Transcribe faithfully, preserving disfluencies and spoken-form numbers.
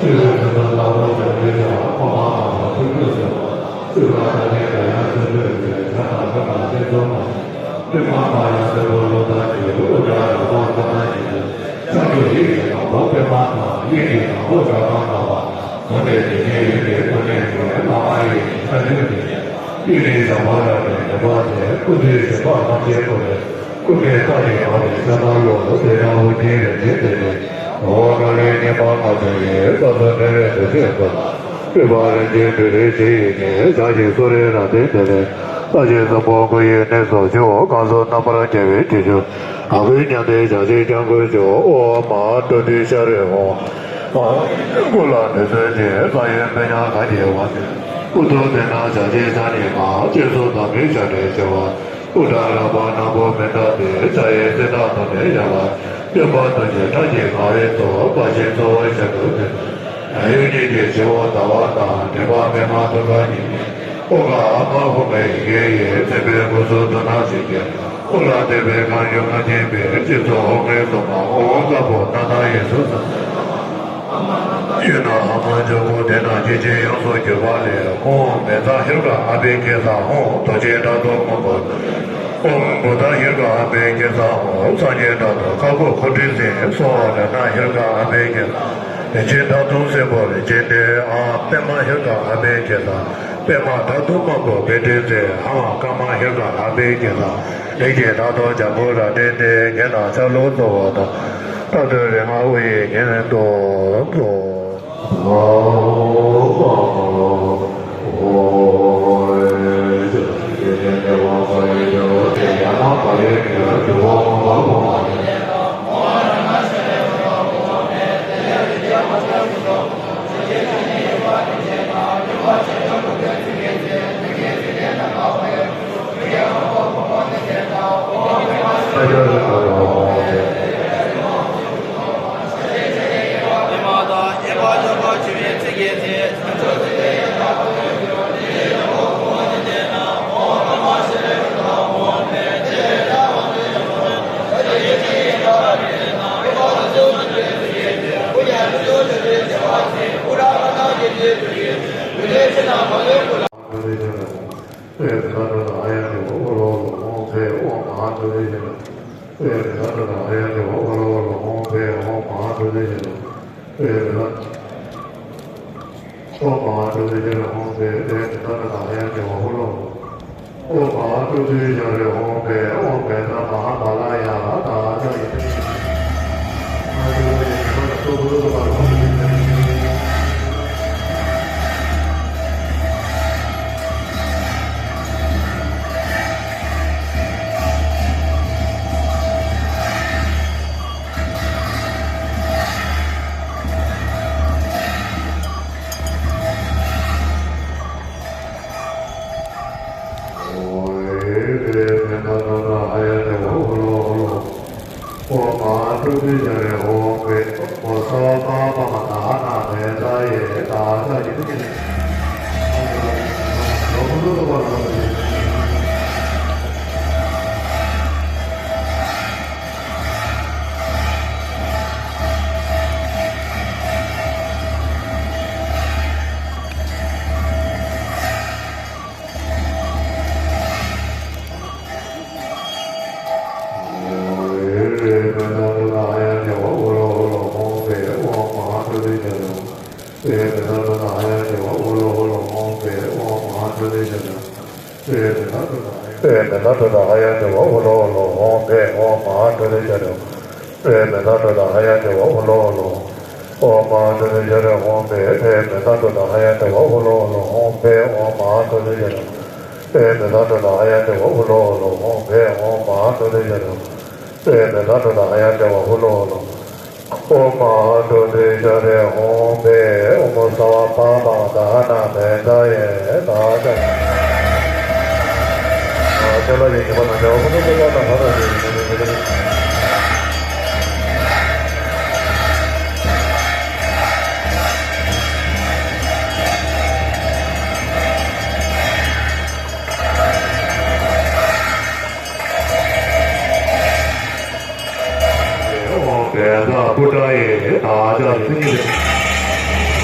ཆོས་ཀྱི་དོན་དུ་བདག་པོ་བྱ་བའི་བྱ་བ་ཁོ་མ་ཨ་མ་ཐུགས་ཀྱི་སེམས་པ་སྤྲུལ་པ་ཐ་སྙད་འདྲ་ཡང་ཚུལ་འདོད་ཀྱི་བྱ་དང་ཁ་དང་སེམས་ཚོགས་མ་སྤྲུལ་པ་མ་ཡང་སེམས་པོ་བློ་ཐག་གི་དབུ་སྐྲ་ར་བ་ཁ་ཐང་ཞིག་ཏུ་ཤར་ཕྱོགས་ཡིད་ཀྱི་དང་པོ་པདྨ་དང་ཡིད་ཀྱི་དང་པོ་ཞག་དང་ལྔ་པ། དོན་དེ་དེ་ཉིད་ཡུལ་དེའི་ཀུན་གླེང་གི་བླ་མ་ཡི་ཆ་འདུས་ཏེ། ཡུལ་ནི་ཞག་པ་ར་ཏེ་ཉེ་བ་སྟེ། སྐུ་ཚེའི་ཞག་པ་ཐམས་ཅད་ཀུན་ནས་སྐུ་མཁྱེན་རྟ་ཞིག་བབས་པའི་ཤ་སྟག་ལུ་དེ་ཡང་དབུ་རྒྱན་རིན་ཆེན་དེ་ལས་འོ་ཀ་ལའི་བསྙེན་པ་མ་ཚུགས་པའི་སྐབས་སུ་འཕྲེང་བའི་དུས་ཚོད་ཀུན། སྤྲུལ་པ་རིན་ཆེན་སྤྲུལ་རིགས་ཞིག་ཡིན་ནས་བྱ་ཞིང་གསོ་རིགས་རང་བཙན་དེ་ལས་ལྟ་ཞིང་བཟང་པོ་སྐུ་ཡི་གནས་སུ་མཆིའོ། གང་གསུང་རྣམ་པར་རྒྱལ་བའི་ཁྱད་ཆོས་དག་པའི་ཉམས་ལྡན་བྱ་ཞིང་སྐྱབས་མགོན་མཆོག་ཨོ་མ་ཀྲོ་དྷི་ཤྭ་རའི་ཧཱུྃ། སྐུ་ལ་ནི་གསོན་ཅིང་རྩ་བའི་དཔེ་ཉག་ག་གི་བ་དེ། སྐུ་ཐུགས་དེ་ན་བྱ་ཞིང་བྱ་ནི་མ། གཅེས་སུ་དམ་པའི་བྱ་བྲལ་བྱ་བ། དབུ་སྐྲ་ར་བ་སྣ་བུག་མེ་འདབ་དེ། བྱ་ཡི་སེར་ཐག་དོ་ནས་ཡལ་བ། སྟོན་པ་ཐུགས་རྗེ་ཁྲག་གི་ང་རོས་སོ། དཔའ་ཞིང་ཚོར་བ་ཞབས་དྲུང་དེ། ཡབ་ཡུམ་གཉིས་ཀྱི་བྱེད་པོ་ཟླ་བ་དང་། འདྲེན་པ་པདྨ་ཐུབ་པ་ཉིད་ཀྱི། དབུ་སྐྲ་ཨ་མ་ཧཱུྃ་ཡི་གེ་ཡིས། མཚན་དཔེའི་སྐུ་གསུང་ཐུགས་སྣང་ཞིག་གི། དབུ་ལ་བཏེགས་པའི་ཁ་ཡོད་ང་ཆེན་པའི། སྤྱི་གཙུག་ཧཱུྃ་ལྔའི་སྲུང་མ་ཨོཾ་དཀར་པོ་སྣ་ཐང་ཡིན་གསུངས་སོ། གཡོན་ན་ཨ་མ་ལྕགས་ཕུར་དེ་ན་སྐྱེས་ཆེན་ཡོངས་སུ་གྱུར་པ་ལས། ཧཱུྃ་མེ་བཙའ་ཧེ་རུ་ཀ་ཨ་ཕའི་སྐྱེ་ས་ཧཱུྃ། རྡོ་རྗེ་གྲགས་སྟོང་སྔོན་པོ། ཨོཾ་བུདྡྷ་ཧེ་རུ་ཀ་ཨ་ཕའི་སྐྱེ་ས་ཧཱུྃ། སངས་རྒྱས་གྲགས་སྟོང་ཁ་སྦུབ་ཁོ་ཏི་སེ་སོགས། རཏྣ་ཧེ་རུ་ཀ་ཨ་ཕའི་སྐྱེ་ས། རིན་ཆེན་གྲགས་སྟོང་སེར་པོ་རིན་ཆེན་ཏེ། ཨ་པདྨ་ཧེ་རུ་ཀ་ཨ་ཕའི་སྐྱེ་ས། པདྨ་གྲགས་སྟོང་དམར་པོ་བཻ་ཏྲི་ཙེ། ཧ་མ་ཀ་མ་ཧེ་རུ་ཀ་ཨ་ཕའི་སྐྱེ་ས། ལས་ཀྱི་གྲགས་སྟོང་འཇམ་པོ་ར་ཏྲེ་ཏེ། གྱེན་ན་ཤར་ལུགས་གཙོ་བོ་དང་། རྟ་ཐོད་རིགས་ལྔ་དབུ་ཡི་གྱེན་དུ་གཙོ། དཔལ་མེ་ད་ཏྲ་ཏ་ཧ་ཡ་ཏི་བ་ཧུ་ལོ་ཧུ་ལོ་ཧོང་ཕེ་ཨོ་མ་ཧ་ཏུ་ཏི་ཤ་ཏ། དཔལ་མེ་ད་ཏྲ་ཏ་ཧ་ཡ་ཏི་བ་ཧུ་ལོ་ཧུ་ལོ་ཧོང་ཕེ་ཨོ་མ་ཧ་ཏུ་ཏི་ཤ་ཏ། དཔལ་མེ་ད་ཏྲ་ཏ་ཧ་ཡ་ཏི་བ་ཧུ་ལོ་ཧུ་ལོ་ཧོང་ཕེ་ཨོ་མ་ཧ་ཏུ་ཏི་ཤ་ཏ། དཔལ་མེ་ད་ཨོ་མ་ཧ་ཏུ་ཏི་ཤ་ཏ་ཧོང་ཕེ། དཔལ་མེ་ད་ཏྲ་ཏ་ཧ་ཡ་ཏི་བ་ཧུ་ལོ་ཧུ་ལོ། ཨོ་མ་ཧ་ཏུ་ཏི་ཤ་ཏ་ཧོང་ཕེ་ཨོ་མེ་ད་མ་ཧ་མ་ལ་ཡ་ད་ཏ་ཡེ། ཨོ་མ་ཧ་ཏུ་ཏི་ཤ་ཏ་ཧོང་ཕེ། ཨོ་སརྦ་པ་པ་མ་ད་ཧ་ན་མེ་ད་ཡེ་ད་ད་ཡེ་ད་ཡེ། དཔལ་མེ་ད་ཏྲ་ཏ་ཧ་ཡ་ཏི་བ་ཧུ་ལོ་ཧུ་ལོ་ཧོང་ཕེ་ཨོ་མ་ཧ་ཏུ་ཏི་ཤ་ཏ། དཔལ་མེ་ད་ཏྲ་ཏ་ཧ་ཡ་ཏི་བ་ཧུ་ལོ་ཧུ་ལོ་ཧོང་ཕེ་ཨོ་མ་ཧ་ཏུ་ཏི་ཤ་ཏ། དཔལ་མེ་ད་ཏྲ་ཏ་ཧ་ཡ་ཏི་བ་ཧུ་ལོ་ཧུ་ལོ་ཨོ་མ་ཧ་ཏུ་ཏི་ཤ་ཏ་ཧོང་ཕེ། དཔལ་མེ་ད་ཏྲ་ཏ་ཧ་ཡ་ཏི་བ་ཧུ་ལོ་ཧུ་ལོ་ཧོང་ཕེ་ཨོ་མ་ཧ་ཏུ་ཏི་ཤ་ཏ། དཔལ་མེ་ད་ཏྲ་ཏ་ཧ་ཡ་ཏི་བ་ཧུ་ལོ་ཧུ་ལོ་ཧོང་ཕེ་ཨོ་མ་ཧ་ཏུ་ཏི་ཤ་ཏ། དཔལ་མེ་ད་ཏྲ་ཏ་ཧ་ཡ་ཏི་བ་ཧུ་ལོ་ཧུ་ལོ། ཨོ་མ་ཧ་ཏུ་ཏི་ཤ་ཏ་ཧོང་ཕེ། ཨོ་མོ་སརྦ་པ་པ་མ་ད་ཧ་ན་མེ་ད་ཡེ་ད་ད། ཨ་ཅ་ལ་ཡེ་ཉི་མ་ན་ཅ་ཧོ་ཏོ་ཏོ་པ་ན་ཧ་ད་ཡེ་ཉི་མ་ན་ཅ་ལ། ཨོ་བེ་ད་པུ་ཏྲ་ཡེ་ད་ཅ་ལ་ཏི་ཉི་རེ།